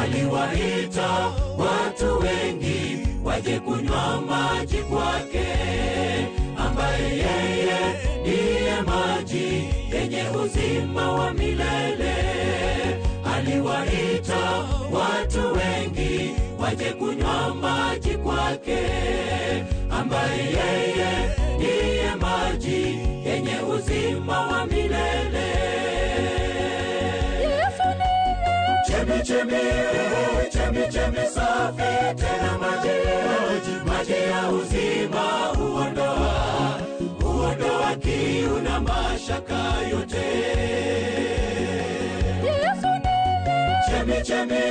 Aliwaita watu wengi waje kunywa maji kwake, ambaye yeye ndiye maji yenye uzima wa milele. Aliwaita watu wengi waje kunywa maji kwake, ambaye yeye ndiye maji yenye uzima wa milele. Chemi chemi, chemi chemi safi tena maji, maji ya uzima huondoa, huondoa kiu na mashaka yote. Chemi chemi,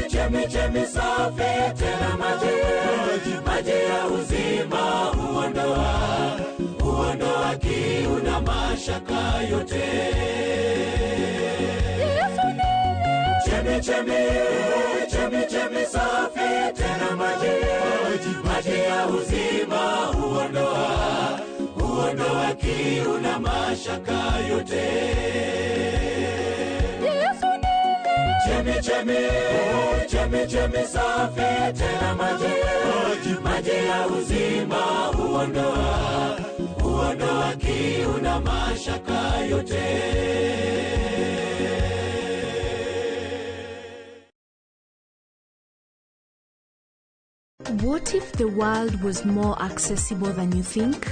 chemi chemi safi tena maji, maji ya uzima huondoa, huondoa kiu na mashaka yote. Chemi chemi, chemi chemi safi tena maji, maji ya uzima huondoa, huondoa kiu na mashaka yote. Chemi chemi, chemi chemi safi tena maji, maji ya uzima huondoa, huondoa kiu na mashaka yote. What if the world was more accessible than you think?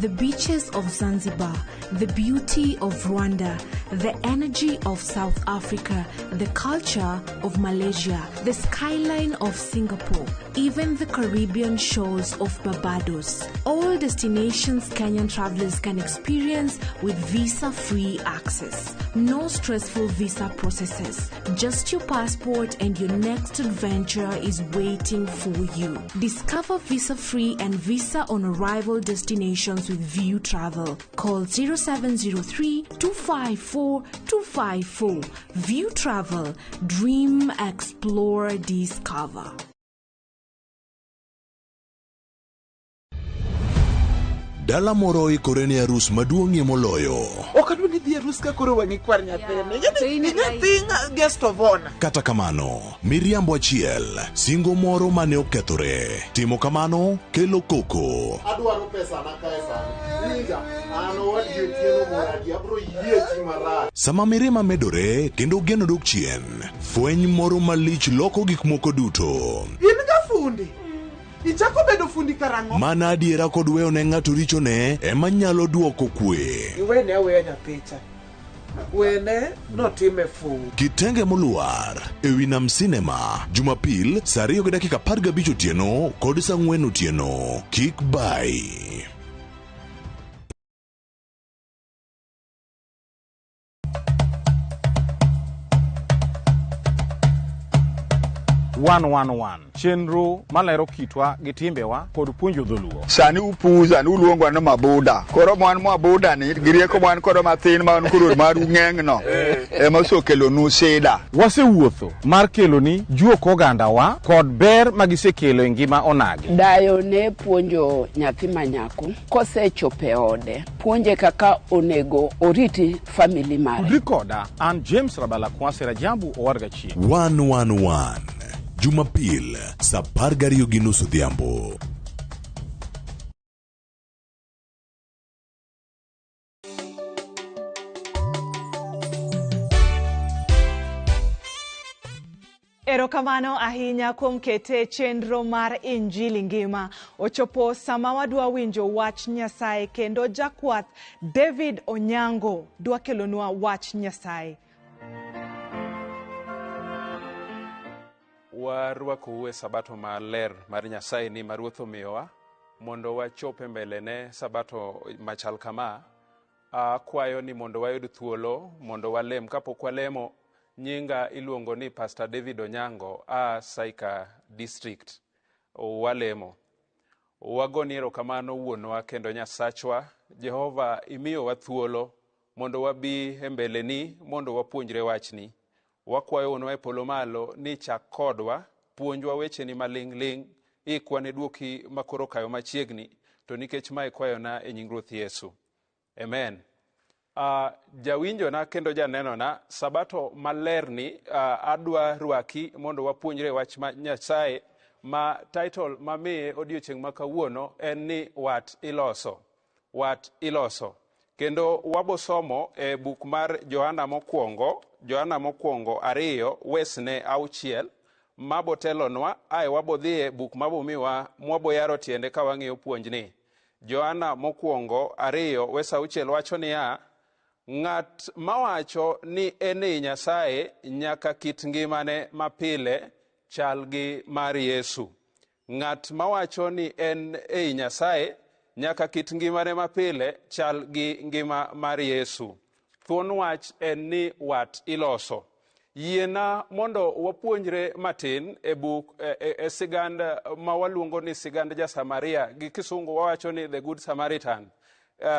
The beaches of Zanzibar, the beauty of Rwanda, the energy of South Africa, the culture of Malaysia, the skyline of Singapore, even the Caribbean shores of Barbados. All destinations Kenyan travelers can experience with visa free access. No stressful visa processes, just your passport and your next adventure is waiting for you. Discover visa free and visa on arrival destinations with View Travel. Call 0703 254 254. View Travel. Dream, explore, discover. Dala moro oikore ne arus maduong'ie moloyo. Ok adwa ni dhi e arus ka koro wang'i kwar nyathini. Nyathi guest of honor. Kata kamano, miriambo achiel, singo moro mane okethore. Timo kamano kelo koko. Adwaro pesa na kae sani. Winja, an owadgi Otieno Moradi, abro yiechi marach. Sama mirima medore kendo geno dok chien, fweny moro malich loko gik moko duto. In ga fundi. Ichako bedo fundi karang'o? Mana adiera kod weyo ne ng'ato richone ema nyalo duoko kwe. Iwene aweya nyathicha. Wene notime fuwo. Kitenge molwar ewi Nam Cinema Jumapil saa 2 gi dakika 15 otieno kod saa 4 otieno. Kik bai. One one one chenro malero kitwa gi timbewa kod puonjo dholuo. Sani upuza ni uluongwa ni mabuda. Koro mwan mabuda ni gi rieko mwan kodo mathin ma wan koro maru ng'eng no ema osekelonu sida. Wasewuotho mar keloni juok ogandawa kod ber magisekelo e ngima onagi. Dayo ne puonjo nyathi ma nyako kosechopo e ode, puonje kaka onego oriti family mare. Tudri koda an James Rabala Kwase Rajabu Owadga Chieng'. 111 Jumapil saa 12:30 odhiambo. Erokamano ahinya kuom kete chenro mar Injili Ngima. Ochopo sama wadwa winjo wach Nyasaye kendo jakwath David Onyango dwa kelonwa wach Nyasaye. Warwakou e sabato maler mar Nyasaye ni ma Ruoth omiyowa mondo wachop e mbelene sabato machal kama. Akwayo ni mondo wayud thuolo mondo walem. Kapok walemo, nyinga iluongo ni Pastor David Onyango a Saika District. Walemo. Wagoni erokamano wuonwa kendo Nyasachwa. Jehova imiyowa thuolo mondo wabi e mbeleni mondo wapuonjre wachni. Wakwayo wuonwa e polo malo ni chak kodwa, puonjwa wecheni maling' ling', ikwa ne dwoki makoro kayo machiegni, to nikech mae kwayona e nying Ruoth Yesu. Amen. Jawinjona kendo janenona, sabato malerni adwa rwaki mondo wapuonjre wach ma Nyasaye ma title mamiye odiochieng' ma kawuono en ni wat iloso. Wat iloso. Kendo wabosomo e buk mar Johana mokwongo, Johana mokwongo 2 wesne 6 mabotelonwa, ae wabodhiye buk mabomiwa mwaboyaro tiende ka wang'iyo puonjni. Johana mokwongo 2 wes 6 wacho niya, ng'at mawacho ni en ei Nyasaye nyaka kit ngimane mapile chal gi mar Yesu. Ng'at mawacho ni en ei Nyasaye nyaka kit ngimane mapile chal gi ngima mar Yesu. Thuon wach en ni wat iloso. Yiena mondo wapuonjre matin e buk e sigand ma waluongo ni sigand ja-Samaria, gi kisungu wawacho ni the Good Samaritan.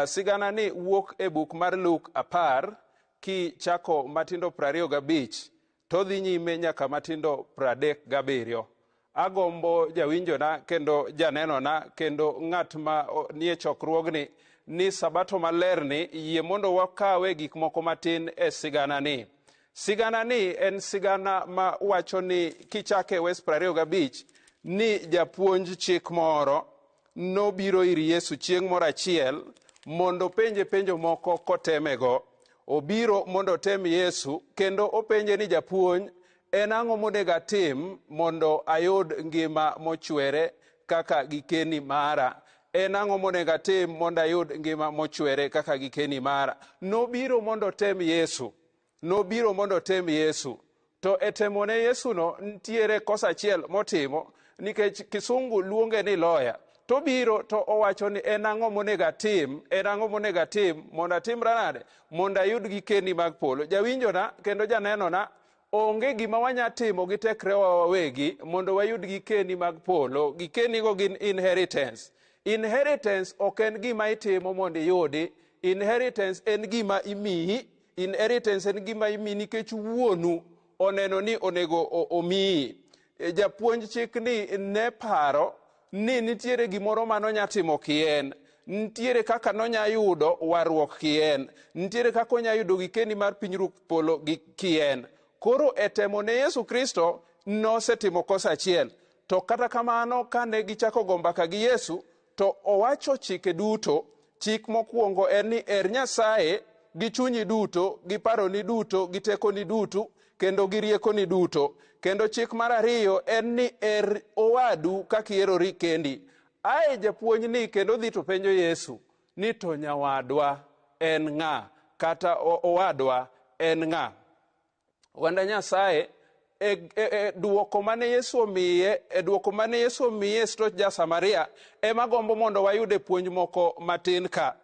Sigana ni wuok e buk mar Luke 10 kichako matindo 25 to dhi nyime nyaka matindo 37. Agombo jawinjona kendo janenona kendo ng'at ma nie chokruogni ni sabato malerni yie mondo wakawe gik moko matin e sigana ni. Sigana ni en sigana ma wacho ni kichake wes 25 ni japuonj chik moro nobiro ir Yesu chieng' moro achiel mondo penje penjo moko kotemego. Obiro mondo otem Yesu kendo openje ni japuonj, en ang'o monego atim mondo ayud ngima mochwere kaka gikeni mara? En ang'o monego atim mondo ayud ngima mochwere kaka gikeni mara? Nobiro mondo otem Yesu. Nobiro mondo otem Yesu. To e temone Yesu no nitiere kosa achiel motimo, nikech kisungu luonge ni lawyer. To biro to owacho ni en ang'o monego atim, en ang'o monego atim mondo atimra nade, mondo ayud gikeni mag polo. Jawinjona kendo janenona, onge gima wanya timo gi tekrewa wawegi mondo wayud gikeni mag polo. Gikenigo gin inheritance. Inheritance ok en gima itimo mondo iyudi. Inheritance en gima imiyi. Inheritance en gima imiyi nikech wuonu oneno ni onego omiyi. Japuonj chik ni ne paro ni nitiere gimoro manonya timo kien. Nitiere kaka nonya yudo warruok kien. Nitiere kaka onya yudo gikeni mar pinyruoth polo gi kien. Koro e temo ne Yesu Kristo nosetimo kosa achiel. To kata kamano kane gichako go mbaka gi Yesu to owacho chike duto. Chik mokwongo en ni her Nyasaye gi chunyi duto, gi paroni duto, gi tekoni duto, kendo gi riekoni duto. Kendo chik mar ariyo en ni her owadu kaka iherori kendi. Ae japuonj ni kendo dhi to penjo Yesu ni to nyawadwa en ng'a, kata owadwa en ng'a. Oganda Nyasaye e duoko mane Yesu omiye, e duoko mane Yesu omiye stoch ja-Samaria ema gombo mondo wayude puonj moko matin ka.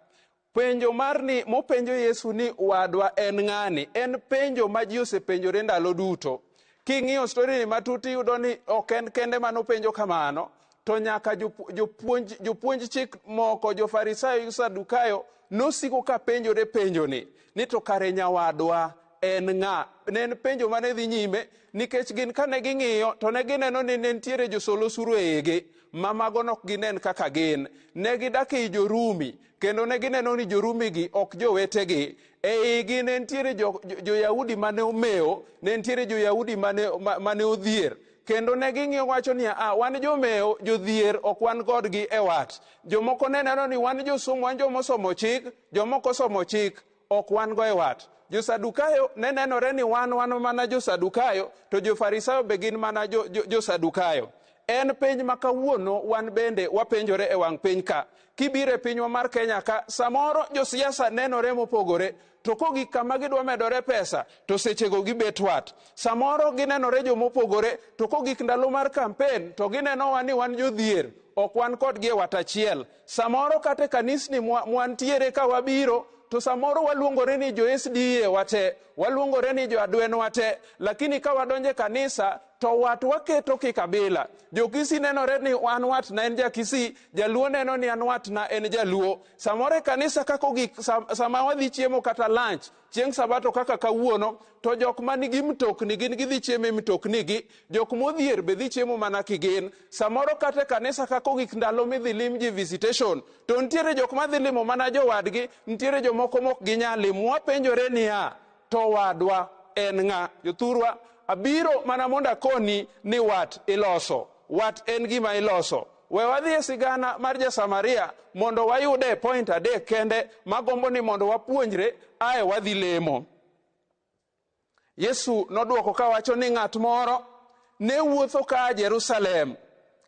Penjo mar ni mopenjo Yesu ni wadwa en ng'ani en penjo ma ji osepenjore ndalo duto. King'iyo story ni matut iyudo ni ok en kende manopenjo kamano, to nyaka jopuonj chik moko, jo-Farisayo gi Sadukayo nosiko ka penjore penjo ni to kare nyawadwa en ng'a. Ne en penjo mane dhi nyime nikech gin kane ging'iyo to ne gineno ni ne nitiere josol osuru e igi ma mago nok ginen kaka gin. Ne gidak ei jo-Rumi kendo ne gineno ni jo-Rumi gi ok jowetegi. E igi ne nitiere jo-Yahudi mane omewo, ne nitiere jo-Yahudi mane odhier. Kendo ne ging'iyo wacho niya, wan jomewo, jodhier, ok wan kodgi e wat. Jomoko ne neno ni wan josomo, wan jomosomo chik, jomoko somo chik, ok wan go e wat. Jo-Sadukayo ne nenore ni wan mana jo-Sadukayo, to jo-Farisayo be gin mana jo-Sadukayo. En piny ma kawuono wan bende wapenjore e wang' piny ka. Kibiro e pinywa mar Kenya ka, samoro josiasa nenore mopogore, to kogik kama gidwa medore pesa, to sechego gibet wat. Samoro ginenore jomopogore, to kogik ndalo mar kampen, to ginenowa ni wan jodhier, ok wan kodgi e wat achiel. Samoro kata e kanisni mwantiere ka wabiro, to samoro waluongore ni jo SDA wate, waluongore ni jo adwen wate, lakini ka wadonje kanisa To wat waketo kikabila. Jokisi nenore ni an watna en Jakisii, Jaluo neno ni an watna en Jaluo. Samoro e kanisa kaka ogik sama wadhi chiemo kata lunch chieng' sabato kaka kawuono, to jok manigi mtokni gin gidhi chiemo e mtoknigi, jok modhier be dhi chiemo mana kigin. Samoro kata e kanisa kaka ogik ndalo midhi lim ji visitation, to nitiere jok madhi limo mana jowadgi, nitiere jomoko mok ginyal limo. Wapenjore niya, to wadwa en ng'a? Jothurwa, abiro mana mondo akoni ni wat iloso. Wat en gima iloso. We wadhi e sigana mar ja-Samaria mondo wayude point 3 kende magombo ni mondo wapuonjre ae wadhi lemo. Yesu nodwoko kawacho ni ng'at moro ne wuotho ka Jerusalem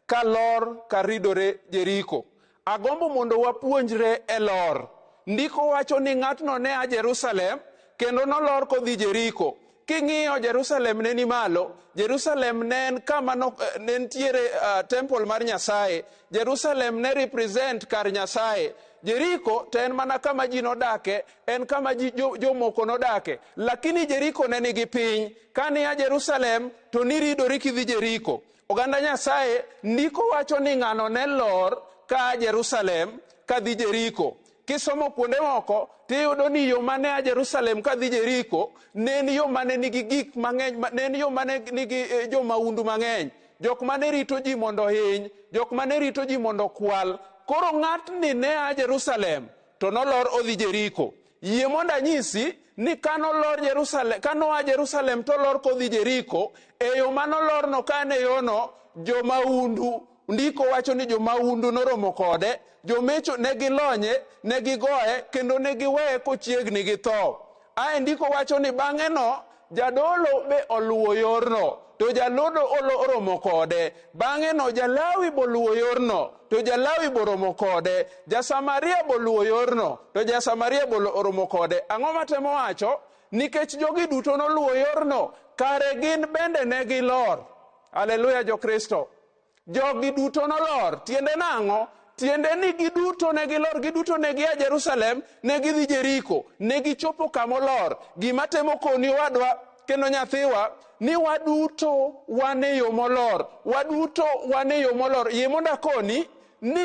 ka lor karidore Jeriko. Agombo mondo wapuonjre e lor. Ndiko wacho ni ng'atno ne a Jerusalem kendo nolor kodhi Jeriko. King'iyo Jerusalem ne ni malo, Jerusalem ne en kama ne nitiere temple mar Nyasaye. Jerusalem ne represent kar Nyasaye. Jeriko to en mana kama ji nodake, en kama ji jomoko nodake. Lakini Jeriko ne nigi piny. Kane a Jerusalem to niridori kidhi Jeriko. Oganda Nyasaye, ndiko wacho ni ng'ano ne lor ka Jerusalem kadhi Jeriko. Kisomo kuonde moko tiyudo ni yo mane a Jerusalem kadhi Jeriko ne en yo mane nigi gik mang'eny, ne en yo mane nigi jomahundu mang'eny, jok mane rito ji mondo ohiny, jok mane rito ji mondo okwal. Koro ng'atni ne a Jerusalem to nolor odhi Jeriko. Yie mondo anyisi ni kanolor Jerusalem, kanoa Jerusalem to olor kodhi Jeriko, e yo manolorno kane yono jomahundu, ndiko wacho ni jomahundu noromo kode, jomecho ne gilonye, ne gigoye, kendo ne giweye kochiegni gi tho. Ae ndiko wacho ni bang'e no jadolo be oluwo yorno, to jalodo oromo kode. Bang'e no Jalawi boluwo yorno, to Jalawi boromo kode. Ja-Samaria boluwo yorno, to Ja-Samaria oromo kode. Ang'o matemo wacho? Nikech jogi duto noluwo yorno, kare gin bende ne gilor. Haleluya Jokristo. Jogi duto nolor. Tiende nang'o? Tiende ni giduto ne gilor, giduto ne gia Jerusalem, ne gidhi Jeriko, ne gichopo kamolor. Gima temo koni owadwa kendo nyathiwa, ni waduto wan e yo molor. Waduto wan e yo molor. Yie mondo akoni ni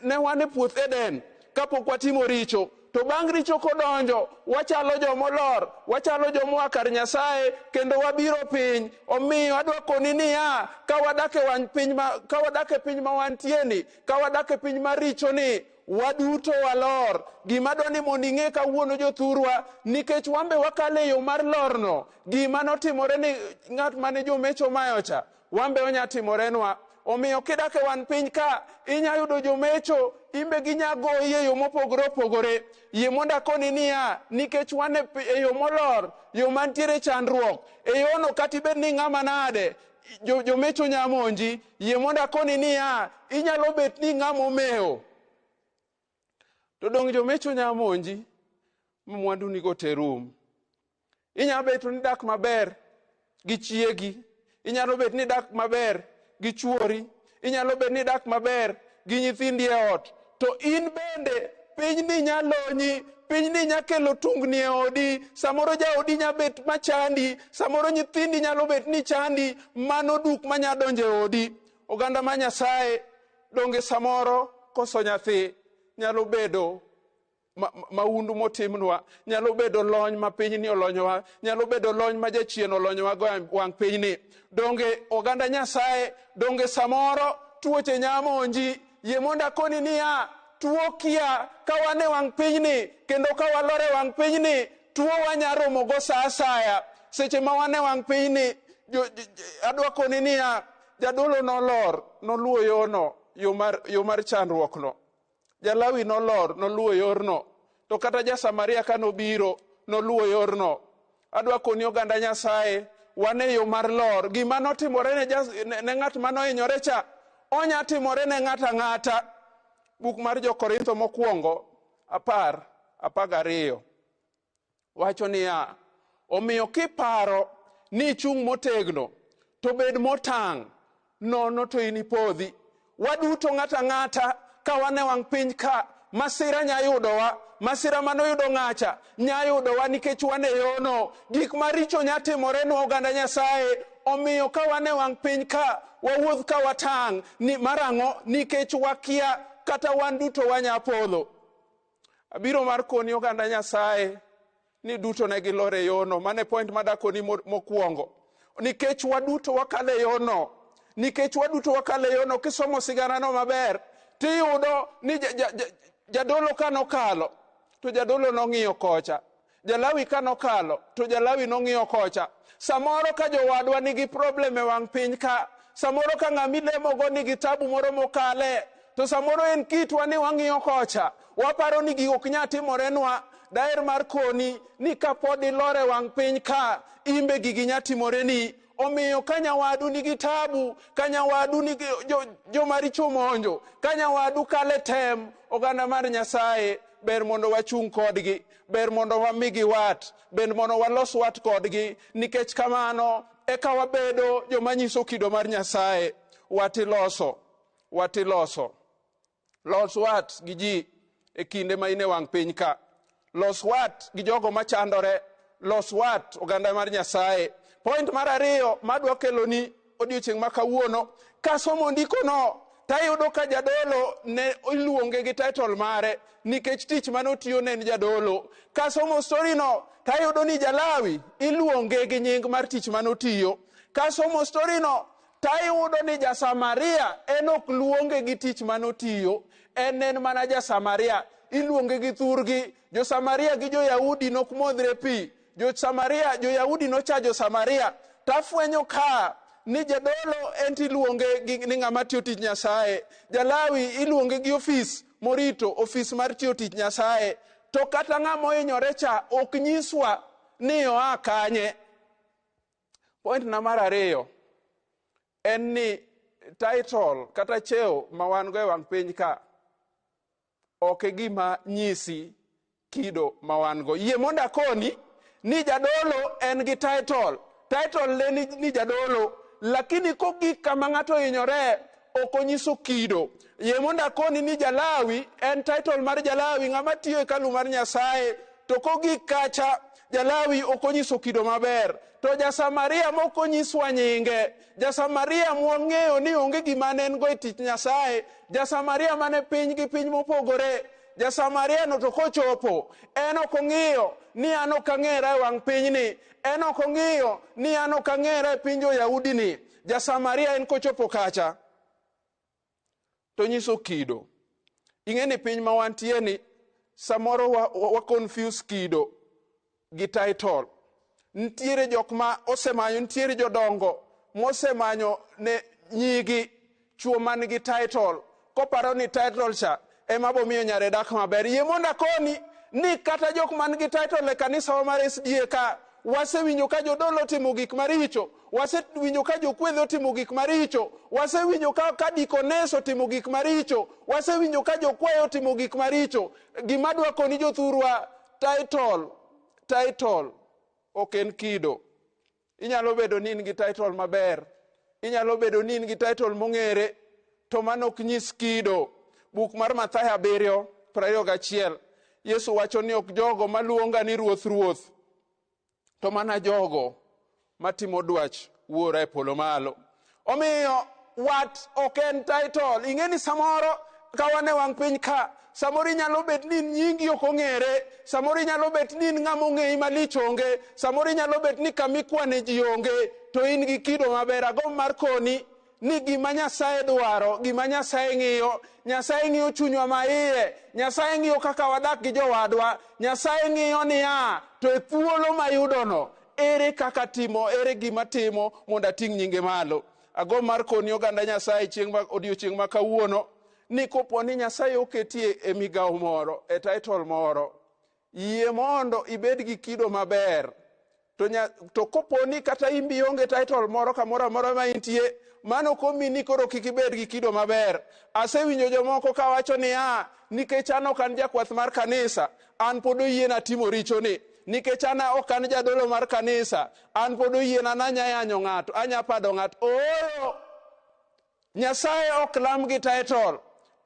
ne wan e puoth Eden kapok watimo richo. To bang' richo kodonjo, wachalo jomolor, wachalo jomoa kar Nyasaye, kendo wabiro piny. Omiyo adwa koni niya, ka wadak e wang' piny ma, ka wadak e piny ma wantieni, ka wadak e piny maricho ni, waduto walor. Gima adwa ni mondo ing'e kawuono jothurwa, nikech wan be wakalo e yo mar lorno, gima notimore ni ng'at mane jomecho omayo cha, wan be onya timorenwa. Omiyo kidak e wang' piny ka, inya yudo jomecho, imbe ginya goyi e yo mopogore opogore. Yie mondo akoni niya, nikech wan e yo molor, yo mantiere chandruok, e yono kata ibed ni ng'ama nade, jomecho nya monji. Yie mondo akoni niya, inyalo bet ni ng'ama omewo, to dong' jomecho nya monji, mwandu nigo te rum. Inyalo bet ni dak maber gi chiegi, inyalo bet ni dak maber gi chuori, inyalo bet ni dak maber gi nyithindi e ot, to in bende pinyni nyalonyi, pinyni nyakelo tungni e odi, samoro jaodi nya bet machandi, samoro nyithindi nyalo bet ni chandi, mano duk manya donjo e odi. Oganda ma Nyasaye, donge samoro koso nyathi nyalo bedo maundu motimnwa, nyalo bedo lony ma pinyni olonyowa, nyalo bedo lony ma jachien olonyowa go wang' pinyni. Donge oganda Nyasaye, donge samoro tuoche nya monji. Yie mondo akoni niya, tuo kia ka wan e wang' pinyni, kendo ka walor e wang' pinyni, tuo wanya romo go sa asaya. Seche ma wan e wang' pinyni, adwa koni niya, jadolo nolor, noluwo yono, yo mar chandruokno. Jalawi nolor, noluwo yorno. To kata ja-Samaria kanobiro, noluwo yorno. Adwa koni oganda Nyasaye, wan e yo mar lor. Gima notimore ne ng'at manohinyore cha, onya timore ne ng'ato ang'ata. Buk mar Jo-Korintho mokwongo 10:12 wacho niya, omiyo kiparo ni ichung' motegno, to bed motang', nono to inipodhi. Waduto ng'ato ang'ata ka wan e wang' piny ka, masira nya yudowa, masira manoyudo ng'acha nya yudowa nikech wan e yono. Gik maricho nya timorenwa oganda Nyasaye. Omiyo ka wan e wang' piny ka, wawuoth ka watang' ni marang'o nikech wakia kata wan duto wanya podho. Abiro mar koni oganda Nyasaye ni duto ne gilor e yono. Mano e point madakoni mokwongo. Nikech waduto wakalo e yono. Nikech waduto wakalo e yono, kisomo siganano maber, tiyudo ni jadolo ka nokalo, to jadolo nong'iyo kocha. Jalawi ka nokalo, to jalawi nong'iyo kocha. Samoro ka jowadwa nigi problem e wang' piny ka, samoro ka ng'ama ilemogo nigi tabu moro mokale, to samoro en kitwa ni wang'iyo kocha, waparo ni gigo ok nyal timorenwa. Daher mar koni ni kapod ilor e wang' piny ka, imbe gigi nya timoreni. Omiyo ka nyawadu nigi tabu, ka nyawadu nigi jomaricho monjo, ka nyawadu kale tem, oganda mar Nyasaye, ber mondo wachung' kodgi, ber mondo wamigi wat, ber mondo walos wat kodgi, nikech kamano eka wabedo joma nyiso kido mar Nyasaye. Wat iloso, wat iloso. Los wat gi ji e kinde ma in e wang' piny ka. Los wat gi jogo machandore. Los wat oganda mar Nyasaye. Point mar ariyo madwa keloni odiochieng' ma kawuono, kasomo ndikono tayudo ka jadolo ne iluonge gi title mare nikech tich mane otiyo ne en jadolo. Kasomo story no tayudo ni Jalawi iluonge gi nying mar tich mane otiyo. Kasomo story no tayudo ni Jasamaria en ok luonge gi tich mane otiyo, en mana Jasamaria, iluonge gi thurgi. Jo-Samaria gi Jo-Yahudi nok modhre pi. Jo-Samaria, Jo-Yahudi nocha Jo-Samaria. Tafwenyo ka ni jadolo en tiluonge gi ni ng'ama tiyo tich Nyasaye. Jalawi iluonge gi ofis morito, ofis mar tiyo tich Nyasaye. To kata ng'ama ohinyore cha ok nyiswa ni oa kanye. Point na mar ariyo en ni title kata cheo ma wan go e wang' piny ka ok e gima nyisi kido ma wan go. Yie mondo akoni ni jadolo en gi title. Title ne ni jadolo, lakini kogik kama ng'ato ohinyore ok onyiso kido. Yie mondo akoni ni Jalawi en title mar Jalawi, ng'ama tiyo e hekalu mar Nyasaye, to kogik kacha Jalawi ok onyiso kido maber. To Jasamaria mok onyiswa nyinge, Jasamaria mwang'eyo ni onge gima ne en go e tich Nyasaye, Jasamaria mane piny gi piny mopogore, Jasamaria no to kochopo, en ok ong'iyo ni an ok ang'era e wang' pinyni, en ok ong'iyo ni an ok ang'era e piny jo-Yahudi ni. Jasamaria en kochopo kacha to nyiso kido. Ing'e ni piny ma wantie ni samoro wa confuse kido gi title. Nitiere jok ma osemanyo, nitiere jodongo mosemanyo ne nyigi chuo man gi title, koparo ni title cha ema bomiyo nyare dak maber. Yie mondo akoni ni kata jok man gi title e kanisa mar SDA ka, wasewinjo ka jodolo otimo gik maricho, wasewinjo ka jokwedhe otimo gik maricho, wasewinjo ka dikones otimo gik maricho, wasewinjo ka jokwayo otimo gik maricho. Gima adwa koni jothurwa, title ok en kido. Inyalo bedo ni in gi title maber, inyalo bedo ni in gi title mong'ere, to mano ok nyis kido. Buk mar Mathayo 7:21, Yesu wacho ni ok jogo maluonga ni Ruoth, Ruoth, to mana jogo matimo dwach Wuora e polo malo. Omiyo wat ok en title. Ing'e ni samoro ka wan e wang' piny ka, samoro inyalo bet ni nyingi ok ong'ere, samoro inyalo bet ni in ng'ama ong'eyi malich onge, samoro inyalo bet ni kama ikwane ji onge, to in gi kido maber. Agombo mar koni ni gima Nyasaye dwaro, gima Nyasaye ng'iyo, Nyasaye ng'iyo chunywa ma iye, Nyasaye ng'iyo kaka wadak gi jowadwa, Nyasaye ng'iyo niya, to e thuolo mayudono, ere kaka timo, ere gima timo mondo ating' nyinge malo. Agombo mar koni oganda Nyasaye chieng' ma odiochieng' ma kawuono, ni kopo ni Nyasaye oketie e migawo moro, e title moro, yie mondo ibed gi kido maber. To kopo ni kata in be ionge title moro kamoro amora ma intie, mano ok omi ni koro kik ibed gi kido maber. Asewinjo jomoko kawacho niya, nikech an ok an jakwath mar kanisa, an pod oyiena timo richoni. Nikech an ok an jadolo mar kanisa, an pod oyiena nanya yanyo ng'ato, anya pado ng'ato. Ooyo! Nyasaye ok lam gi title.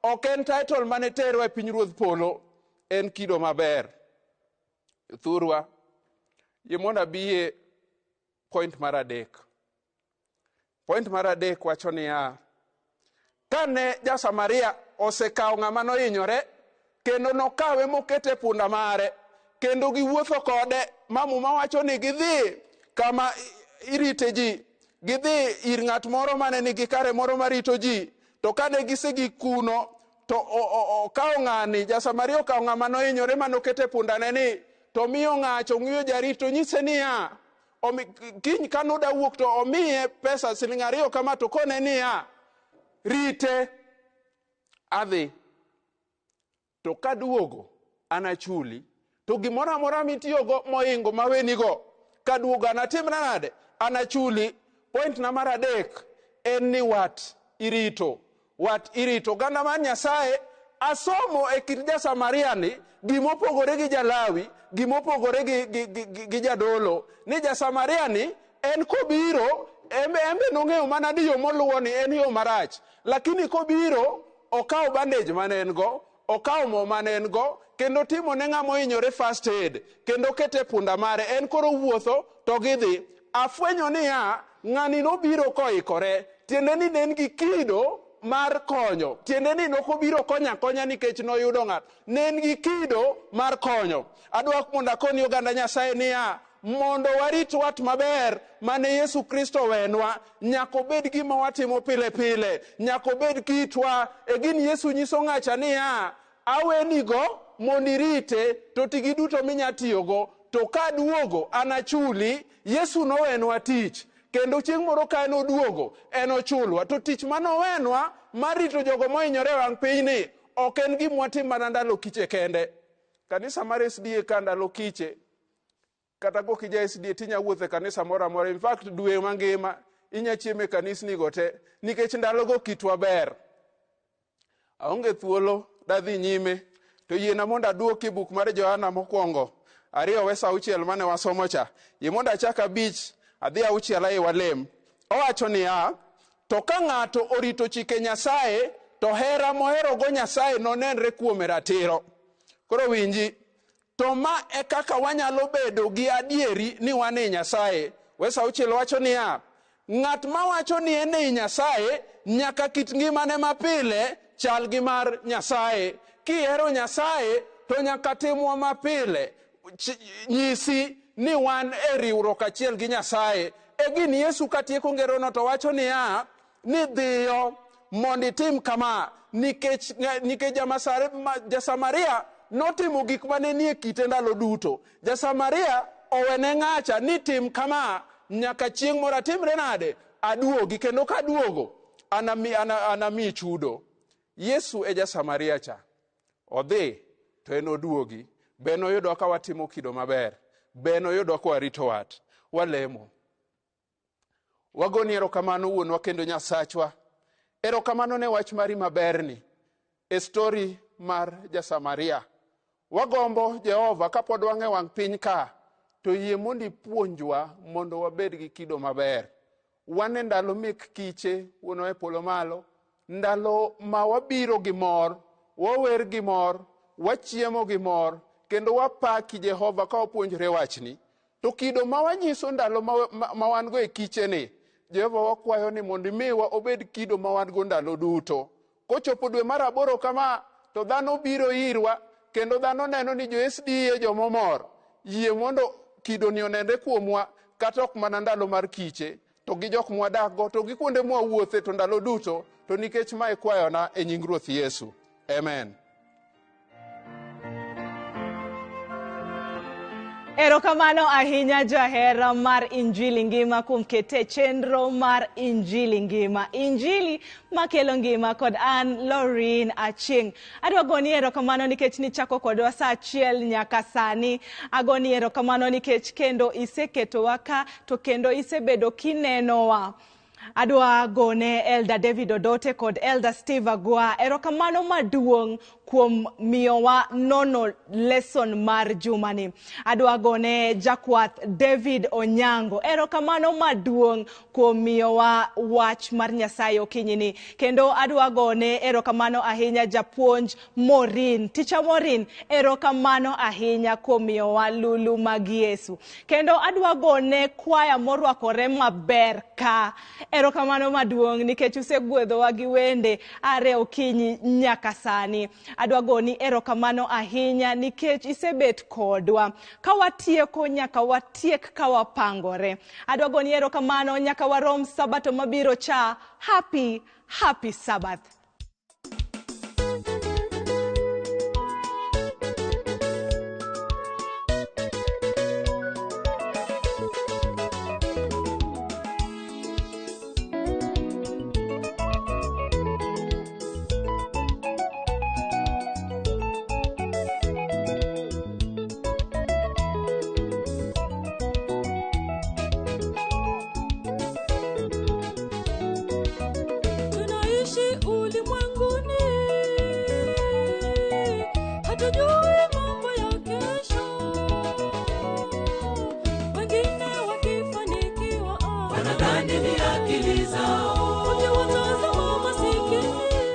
Ok en title mane terwa e piny ruodh polo, en kido maber. Thurwa, yie mondo abiye point mar adek. Point mar adek wacho niya, kane ja-Samaria osekawo ng'ama nohinyore kendo nokawe mokete e punda mare kendo giwuotho kode ma Muma wacho ni gidhi kama irite ji, gidhi ir ng'at moro mane nigi kare moro marito ji, to kane gisegik kuno to okawo ng'ani, ja-Samaria okawo ng'ama nohinyore manokete e pundane ni to miyo ng'acho ng'iyo jarit to nyise niya, kiny ka nuda wuok to omiye pesa siling 2 kama to kone niya, rite adhi to kaduogo anachuli, to gimoro amora mitiyogo mohingo mawenigo kaduogo anatimna nade? Anachuli. Point na mar adek en ni wat irito, wat irito. Oganda mar Nyasaye, asomo e kit ja-Samaria ni gimopogore gi Jalawi, gimopogore gi jadolo, ni ja-Samaria ni en kobiro embe nong'eyo mana ni yo moluwo ni en yo marach, lakini kobiro okawo bandage mane en go, okawo mo mane en go, kendo timo ne ng'ama ohinyore first aid, kendo kete punda mare, en koro wuotho to gidhi. Afwenyo niya, ng'ani nobiro koikore, tiende ni ne en gi kido mar konyo, tiende ni nokobiro konyo akonya nikech noyudo ng'ato, ne en gi kido mar konyo. Adwa mondo akoni oganda Nyasaye niya, mondo warit wat maber mane Yesu Kristo owenwa, nyaka obed gima watimo pile pile, nyaka obed kitwa. E gin Yesu nyiso ng'acha niya, awenigo mondo irite, to tigi duto minya tiyogo, to kaduogo anachuli. Yesu nowenwa tich, kendo chieng' moro ka en oduogo enochulwa. To tich manowenwa mar rito jogo mohinyore e wang' pinyni ok en gima watim mana ndalo kiche kende. Kanisa mar SDA ka ndalo kiche, kata kok ija SDA tinya wuotho e kanisa moro amora. In fact, dwe mangima inya chiemo e kanisni go te, nikech ndalogo kitwa ber. Aonge thuolo dadhi nyime, to yiena mondo aduoki buk mar Johana mokwongo 2:6 mane wasomo cha. Yie mondo achak 5 adhi 6 ae walem. Owacho niya, to ka ng'ato orito chike Nyasaye, to hera moherogo Nyasaye nonenre kuome ratiro. Koro winji, to ma e kaka wanyalo bedo gi adieri ni wan e Nyasaye. Wes 6 wacho niya, ng'at mawacho ni en ei Nyasaye nyaka kit ngimane mapile chal gi mar Nyasaye. Kihero Nyasaye to nyaka timwa mapile nyisi ni wan e riwruok achiel gi Nyasaye. E gin Yesu katieko ngerono to wacho niya, ni dhiyo mondo itim kama, nikech ja-Samaria notimo gik mane nie kite ndalo duto. Ja-Samaria owene ng'acha ni tim kama, nyaka chieng' moro atimre nade? Aduogi, kendo kaduogo anami chudo. Yesu e ja-Samaria cha. Odhi to en oduogi. Be noyudwa ka watimo kido maber? Be noyudwa ka warito wat? Walemo. Wagoni erokamano wuonwa kendo Nyasachwa. Erokamano ne wach mari maberni e stori mar ja-Samaria. Wagombo Jehova kapod wang'e wang' piny ka, to yie mondo ipuonjwa mondo wabed gi kido maber. Wan e ndalo mek kiche, wuonwa e polo malo, ndalo ma wabiro gi mor, wawer gi mor, wachiemo gi mor, kendo wapaki Jehova ka wapuonjre wachni. To kido ma wanyiso ndalo ma wan go e kiche ni, Jehova wakwayo ni mondo imiwa obed kido ma wan go ndalo duto. Kochopo dwe mar 8 kama, to dhano biro irwa, kendo dhano neno ni jo SDA jomomor. Yie mondo kido ni onenre kuomwa, kata ok mana ndalo mar kiche, to gi jok mwadak go, to gi kuonde mwawuothe, to ndalo duto, to nikech mae kwayona e nying Ruoth Yesu. Amen. Erokamano ahinya jahera mar Injili Ngima kuom kete chenro mar Injili Ngima. Injili makelo ngima kod an Loreen Achieng'. Adwa goni erokamano nikech nichako kodwa saa 1 nyaka sani. Agoni erokamano nikech kendo iseketowa ka to kendo isebedo kinenowa. Adwa gone Elder David Odote kod Elder Steve Agwa erokamano maduong' kuom miyowa nono lesson mar jumani. Adwa gone jakwath David Onyango erokamano maduong' kuom miyowa wach mar Nyasaye okinyini. Kendo adwa gone erokamano ahinya japuonj Maureen. Ticha Maureen, erokamano ahinya kuom miyowa lulu mag Yesu. Kendo adwa gone kwaya morwakore maber ka Erokamano maduong' nikech usegwedhowa gi wende are okinyi nyaka sani. Adwa goni erokamano ahinya nikech isebet kodwa. Ka watieko nyaka watiek ka wapangore. Adwa goni erokamano nyaka warom sabato mabiro cha. Happy, happy Sabbath. Tunaishi ulimwenguni, hatujui mambo ya kesho. Wengine wakifanikiwa, Wanadhani ni akili zao, wakiwatazama masikini,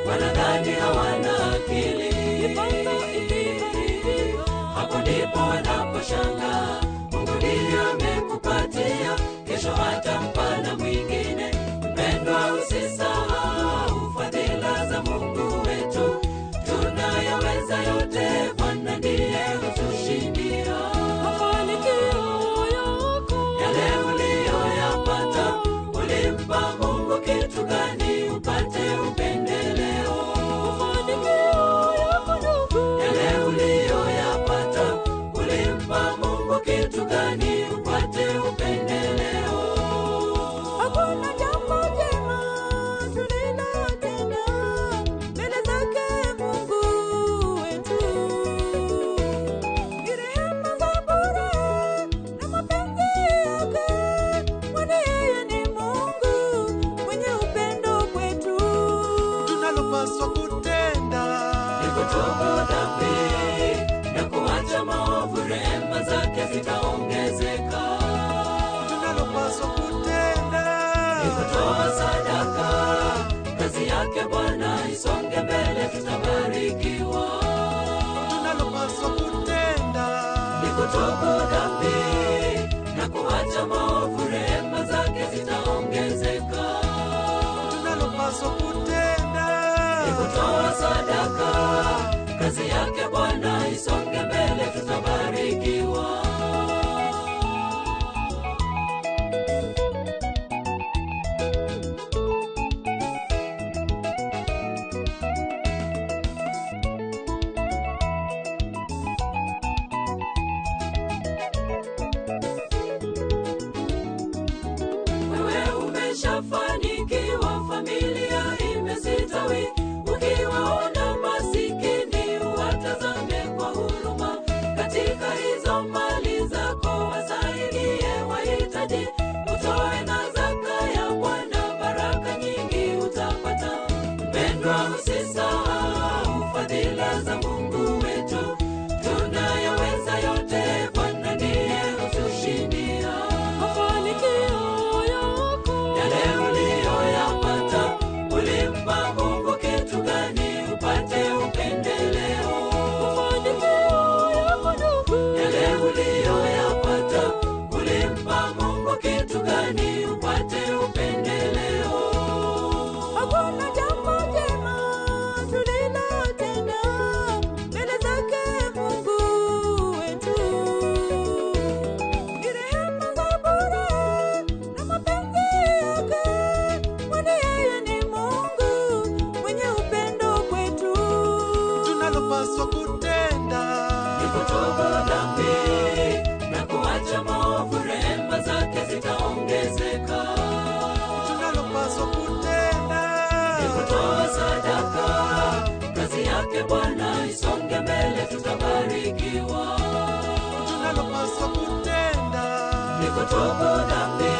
wanadhani hawana akili. Mipango ikiharibika, Hapo ndipo wanaposhangaa, Mungu ndiye amekupatia, kesho atampa na mwingine. Mpendwa, usisahau fadhila za Mungu wetu, tunayaweza yote, Bwana ndiye hutushindia. Mafanikio yako Yale uliyoyapata, ulimpa Mungu kitu gani upate upendeleo? Mafanikio yako ndugu, Yale uliyoyapata, ulimpa Mungu kitu gani upate upendeleo? Hakuna jambo jema tulilotenda mbele zake Mungu wetu. Ni rehema za bure na mapenzi yake, kwani yeye ni Mungu mwenye upendo kwetu. Tunalopaswa kutenda Ni kutubu dhambi na kuacha maovu, rehema zake zitaongezeka. Tunalopaswa kutenda Ni kutoa sadaka, kazi yake Bwana isonge mbele, tutabarikiwa. Tunalopaswa kutenda Ni kutubu dhambi na kuacha maovu, rehema zake zitaongezeka. Tunalopaswa kutenda Ni kutoa sadaka, kazi yake Bwana isonge mbele, tutabarikiwa. Wewe umeshafanikiwa, familia imesitawi. Ukiwaona masikini watazame kwa huruma. Katika hizo mali zako wasaidie wahitaji, utoe na zaka ya Bwana, baraka nyingi utapata. Mpendwa, usisahau fadhila za Mungu wetu, tunayaweza yote, Bwana ndiye hutushindia. Mafanikio yako Yale uliyoyapata, ulimpa Mungu kitu gani upate upendeleo? Mafanikio yako ndugu, Yale uliyoyapata, ulimpa Mungu kitu gani upate upendeleo? Hakuna jambo jema tulilotenda mbele zake Mungu wetu. Ni rehema za bure na mapenzi yake, kwani yeye ni Mungu mwenye upendo kwetu. Tunalopaswa kutenda Ni kutubu dhambi na kuacha maovu, rehema zake zitaongezeka. Tunalopaswa kutenda Ni kutoa sadaka, kazi yake Bwana isonge mbele, tutabarikiwa. Tunalopaswa kutenda Ni kutubu dhambi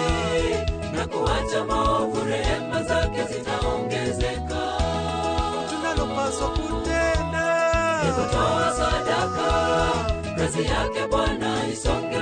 na kuacha maovu, rehema zake zitaongezeka. Tunalopaswa kutenda Ni kutoa sadaka, kazi yake Bwana isonge